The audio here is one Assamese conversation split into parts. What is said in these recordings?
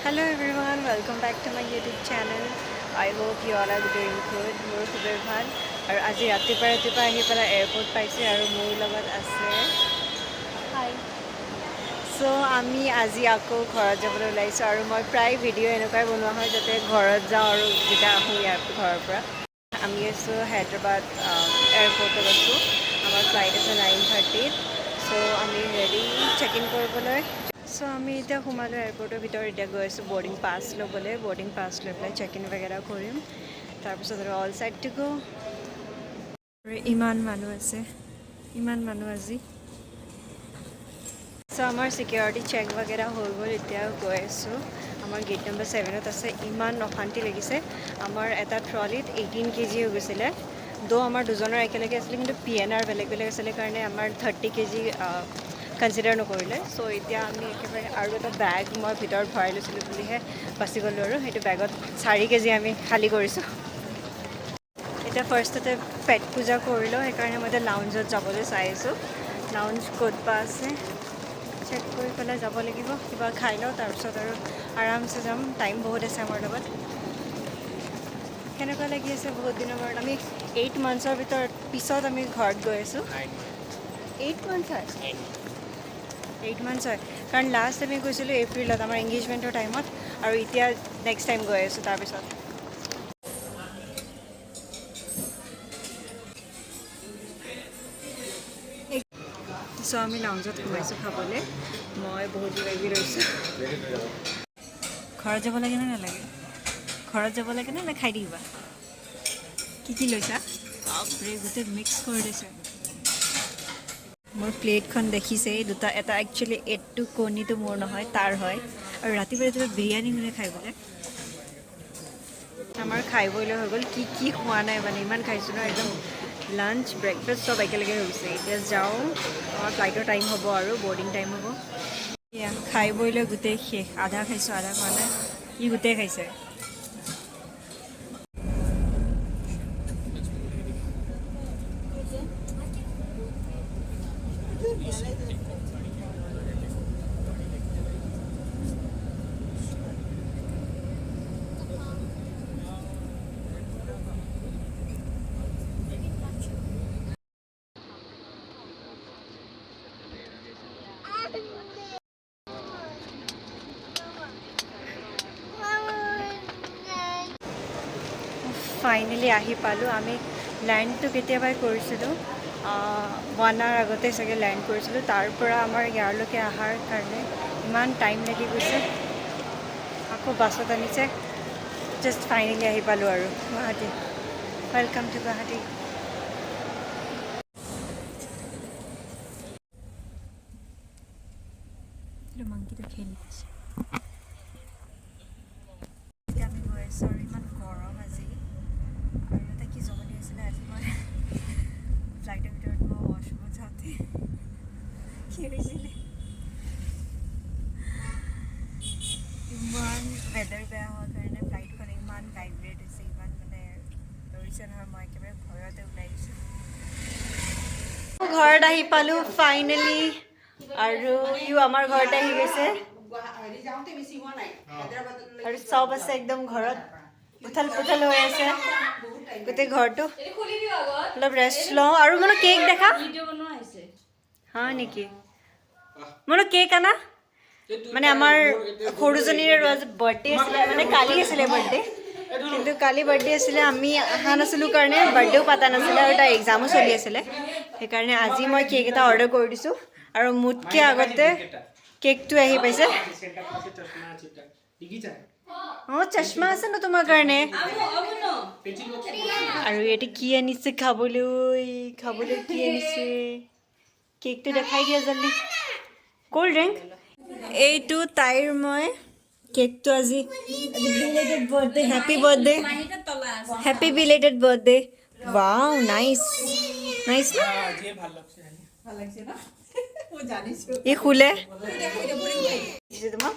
Hello everyone, welcome back to my YouTube channel. I hope you all are doing good. মোৰ খুবেই ভাল আৰু আজি ৰাতিপুৱা ৰাতিপুৱা আহি পেলাই এয়াৰপৰ্ট পাইছে আৰু মোৰ লগত আছে। হাই। চ' আমি আজি আকৌ ঘৰত যাবলৈ ওলাইছোঁ আৰু মই প্ৰায় ভিডিঅ' এনেকুৱাই বনোৱা হয় যাতে ঘৰত যাওঁ আৰু যেতিয়া আহোঁ ইয়াৰ ঘৰৰ পৰা। আমি আছোঁ হায়দৰাবাদ এয়াৰপৰ্টত আছোঁ। আমাৰ ফ্লাইট আছে 9:30ত। চ' আমি ৰেডি চেক ইন কৰিবলৈ। চ' আমি এতিয়া সোমালোঁ এয়াৰপৰ্টৰ ভিতৰত। এতিয়া গৈ আছোঁ বৰ্ডিং পাছ ল'বলৈ। বৰ্ডিং পাছ লৈ পেলাই চেক ইন বাগেৰা কৰিম, তাৰপিছত আৰু অল ছেট টু গ'। আৰু ইমান মানুহ আছে, ইমান মানুহ আজি। চ' আমাৰ চিকিউৰিটি চেক বাগেৰা হৈ গ'ল। এতিয়া গৈ আছোঁ, আমাৰ গেট নম্বৰ 7ত আছে। ইমান অশান্তি লাগিছে। আমাৰ এটা ট্ৰলিত 18 কেজি হৈ গৈছিলে। দ' আমাৰ দুজনৰ একেলগে আছিলে, কিন্তু পিএনআৰ বেলেগ বেলেগ আছিলে কাৰণে আমাৰ 30 কেজি কনচিডাৰ নকৰিলে। চ' এতিয়া আমি একেবাৰে আৰু এটা বেগ মই ভিতৰত ভৰাই লৈছিলোঁ বুলিহে বাচি গ'লোঁ আৰু সেইটো বেগত 4 কেজি আমি খালী কৰিছোঁ। এতিয়া ফাৰ্ষ্টতে পেট পূজা কৰিলোঁ, সেইকাৰণে মই এতিয়া লাউঞ্জত যাবলৈ চাই আছোঁ। লাউঞ্জ ক'ত বা আছে, চেক কৰি পেলাই যাব লাগিব। কিবা খাই লওঁ, তাৰপিছত আৰু আৰামছে যাম। টাইম বহুত আছে আমাৰ লগত। কেনেকুৱা লাগি আছে? বহুত দিনৰ মূৰত আমি 8 মান্থছৰ ভিতৰত পিছত আমি ঘৰত গৈ আছোঁ। 8 মান্থছ হয়, 8 মান্থছ হয়, কাৰণ লাষ্ট আমি গৈছিলোঁ এপ্ৰিলত আমাৰ এংগেজমেণ্টৰ টাইমত আৰু এতিয়া নেক্সট টাইম গৈ আছোঁ তাৰপিছত। চ' আমি লাউঞ্জত সোমাইছোঁ খাবলৈ। মই বহুত কিবা কিবি লৈছোঁ। ঘৰত যাব লাগে নে নালাগে? ঘৰত যাব লাগে নে খাই দিবা? কি কি লৈছা? বাপৰে, গোটেই মিক্স কৰি দিছে। মোৰ প্লেটখন দেখিছে দুটা, এটা একচুৱেলি এইটো কণীটো মোৰ নহয়, তাৰ হয়। আৰু ৰাতিপুৱা ৰাতিপুৱা বিৰিয়ানী কোনে খাই বোলে? আমাৰ খাই বৈ লৈ হৈ গ'ল। কি কি খোৱা নাই, মানে ইমান খাইছোঁ ন, একদম লাঞ্চ, ব্ৰেকফাষ্ট চব একেলগে হৈ গৈছে। এতিয়া যাওঁ, আমাৰ ফ্লাইটৰ টাইম হ'ব আৰু বৰ্ডিং টাইম হ'ব। এয়া খাই বৈ লৈ গোটেই শেষ। আধা খাইছোঁ, আধা খোৱা নাই। ই গোটেই খাইছে। ফাইনেলি আহি পালোঁ আমি। লেণ্ডটো কেতিয়াবাই কৰিছিলোঁ, 1 আৱাৰ আগতে চাগে লেণ্ড কৰিছিলোঁ। তাৰ পৰা আমাৰ ইয়াৰলৈকে অহাৰ কাৰণে ইমান টাইম লাগি গৈছে। আকৌ বাছত আনিছে। জাষ্ট ফাইনেলি আহি পালোঁ আৰু গুৱাহাটী। Welcome to Guwahati. মাংকিটো খেলি আছে। এতিয়া আমি গৈ আছোঁ আৰু ইমান গৰম আজি। আৰু এটা কি জমনি আছিলে আজি, মই ফ্লাইটৰ ভিতৰত মই ৱাছৰুমত যাওঁতে কি হৈছিলে, ইমান ৱেডাৰ বেয়া হোৱাৰ কাৰণে ফ্লাইটখন ইমান ভাইব্ৰেট হৈছে, ইমান মানে দৌৰিছে নহয়, মই একেবাৰে ভয়তে ওলাই আহিছোঁ। ঘৰত আহি পালোঁ ফাইনেলি আৰু ইও আমাৰ ঘৰতে আহি গৈছে আৰু চব আছে। একদম ঘৰত উথল পুথল হৈ আছে গোটেই ঘৰটো। অলপ ৰেষ্ট লওঁ আৰু মানে কেক দেখা। হয় নেকি? মোৰো কেক আনা। মানে আমাৰ সৰুজনীৰ আৰু আজি বাৰ্থডে আছিলে, মানে কালি আছিলে বাৰ্থডে। কিন্তু কালি বাৰ্থডে আছিলে, আমি অহা নাছিলোঁ কাৰণে বাৰ্থডেও পতা নাছিলে আৰু তাইৰ এক্সামো চলি আছিলে। সেইকাৰণে আজি মই কেক এটা অৰ্ডাৰ কৰি দিছোঁ আৰু মোতকৈ আগতে কেকটো আহি পাইছে। অঁ, চশমা আছে ন তোমাৰ কাৰণে। আৰু ইয়াতে কি আনিছে খাবলৈ? খাবলৈ কি আনিছে? কেকটো দেখাই দিয়া জল্দি। ক'ল্ড ড্ৰিংক এইটো তাইৰ। মই কেকটো আজি belated birthday, happy birthday, happy belated birthday. Wow, nice, nice ন? ই শুলে। দিছে তোমাক?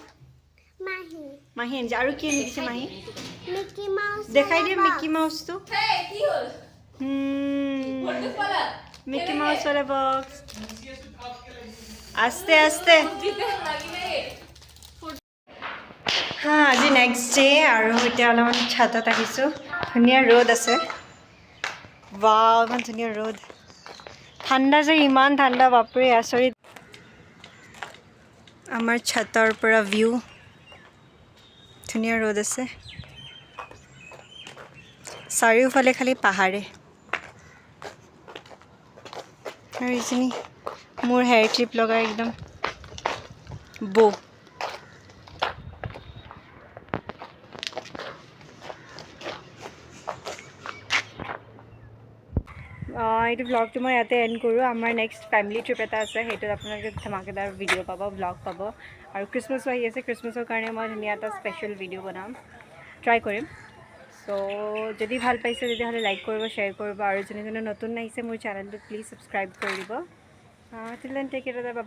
মাহী। মাহী আনিছে। আৰু কি আনি দিছে মাহী? Mickey mouse. দেখাই দিয়ে মিকি মাউচটো। মিকি মাউচ वाला বক্স। আস্তে আস্তে। হা, আজি নেক্সট ডে আৰু এতিয়া অলপমান ছাতত আহিছোঁ। ধুনীয়া ৰ'দ আছে। বাহ, ইমান ধুনীয়া ৰ'দ। ঠাণ্ডা যে ইমান ঠাণ্ডা, বাপৰে, আচৰিত। আমাৰ ছাতৰ পৰা ভিউ। ধুনীয়া ৰ'দ আছে, চাৰিওফালে খালি পাহাৰে। আৰু এইজনী মোৰ হেয়াৰ ক্লিপ লগাই একদম বৌ। এইটো ভ্লগটো মই ইয়াতে এণ্ড কৰোঁ। আমাৰ নেক্সট ফেমিলি ট্ৰিপ এটা আছে, সেইটোত আপোনালোকে ধমাকেদাৰ ভিডিঅ' পাব, ভ্লগ পাব। আৰু খ্ৰীষ্টমাছো আহি আছে। খ্ৰীষ্টমাছৰ কাৰণে মই ধুনীয়া এটা স্পেচিয়েল ভিডিঅ' বনাম, ট্ৰাই কৰিম। চ' যদি ভাল পাইছে, তেতিয়াহ'লে লাইক কৰিব, শ্বেয়াৰ কৰিব আৰু যোনে যোনে নতুন আহিছে মোৰ চেনেলটোত, প্লিজ ছাবস্ক্ৰাইব কৰি দিব। Till then, take care, bye.